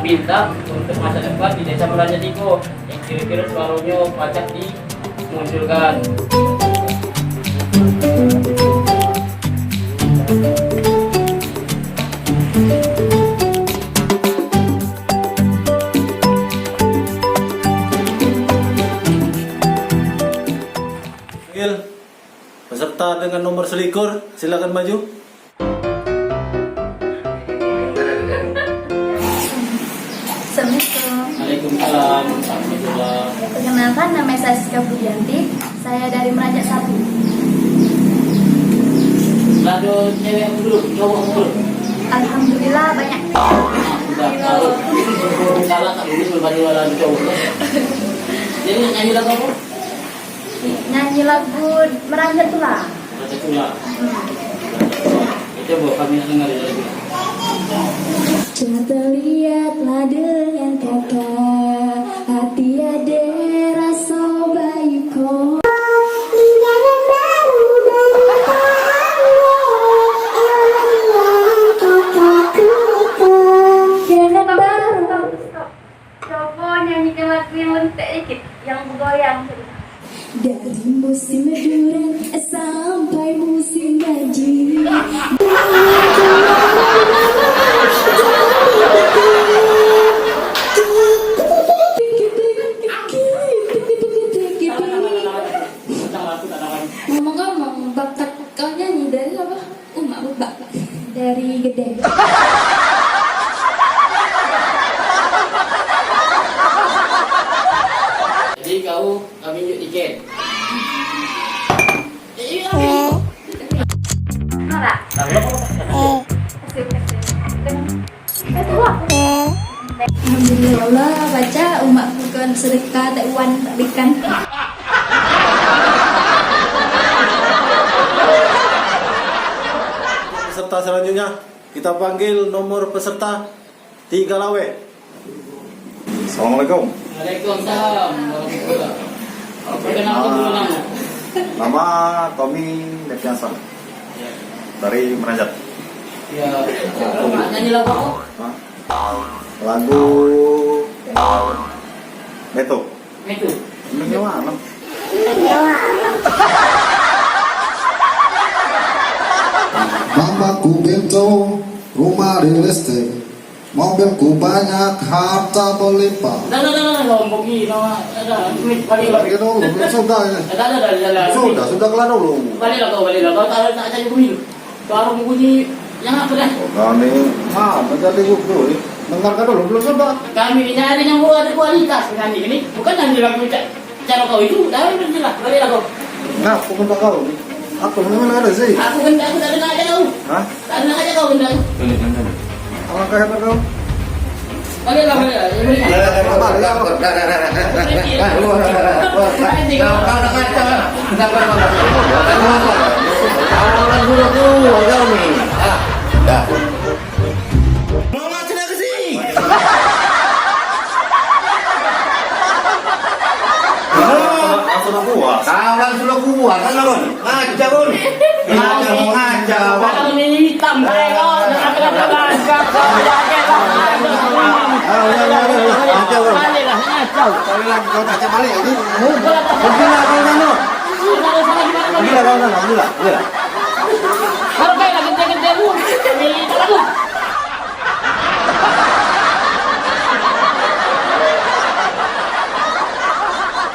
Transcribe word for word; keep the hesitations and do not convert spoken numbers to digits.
Minta untuk masa depan di Desa Meranjat Iko yang kira-kira suaronyo pacak dimunculkan. Panggil peserta dengan nomor selikur, silakan maju. Assalamualaikum. Waalaikumsalam warahmatullah. Perkenalkan, nama saya Siska Budianti. Saya dari Merajak Satu. Lah, ada cewek apa dulu, cowok apa dulu? Alhamdulillah, banyak. Nah, udah tahu. Kalau tak lulus, berbanding orang cowok. Jadi, nyanyi lagu apa? Nyanyi lagu Meranjat Tulang. Meranjat Tulang. Hmm. Coba kami dengar ya lagu. Coba lihatlah dengan kata hati ada rasa baik kok. Dengan baru. Coba nyanyikan lagu yang lentek dikit, yang bergoyang. Dari musim duren sampai musim banjir. Ngomong-ngomong, bakat kau nyanyi dari apa? Umak bebak. Dari gede. Jadi kau, kami njuk tiket. Eh, iya, kami. Nolak. Kasih, kasih. Alhamdulillah, baca umak bukan sedekah, tak wan, tak berikan. Peserta selanjutnya, kita panggil nomor peserta tiga lawe. Assalamualaikum. Waalaikumsalam warahmatullah. Perkenalkan dulu nama. Nama Tommy Nepiansan. Ya. Dari Meranjat. Ya. Nyanyi lagu apa? Hah? Lagu Beto. Beto. Ini gimana? Mamaku bento, rumah di listrik, mobilku banyak, harta berlimpah. Dah, dah, dah, dah, dah, Bang Bogi, nama, dah, dah, ini balik, balik. Balik dulu, belum sudah ini. Dah, dah, dah, dah, dah. Sudah, sudah kelar dulu. Baliklah kau, baliklah kau, tak, tak jadi pemilu. Baru bunyi yang apa dah? Oh, kau ni, mana jadi guru ni? Dengarkan dulu, belum sudah. Kami ni ada yang ada kualitas kami ni. Bukan hanya lagu cak. Cara kau itu, dah, dah, dah, baliklah kau. Nah, aku minta kau ni. Aku memang ada sih. Aku kan, aku tak dengar aja kau. Hah? Tak dengar aja kau, benda. Alangkah hebat kau. Baliklah, baliklah. Ya, baliklah. Baliklah, baliklah. Kau, kau, kau, kau, kau. Kawan dulu tu, kau ni. Ah, dah. Mau ngaji lagi sih? Langsung aku puas. Kawan sudah kuat, kan, kawan? Ngajak, Bun. Ngajak, ngajak. Kalau ni hitam, kayak kau, jangan kena ngajak. Ah, udah, udah, udah, udah. Ngajak, Bun. Baliklah, ngajak. Baliklah, kau tak ajak balik, aku. Pergilah kau sana. Pergilah kau sana, pergilah, pergilah.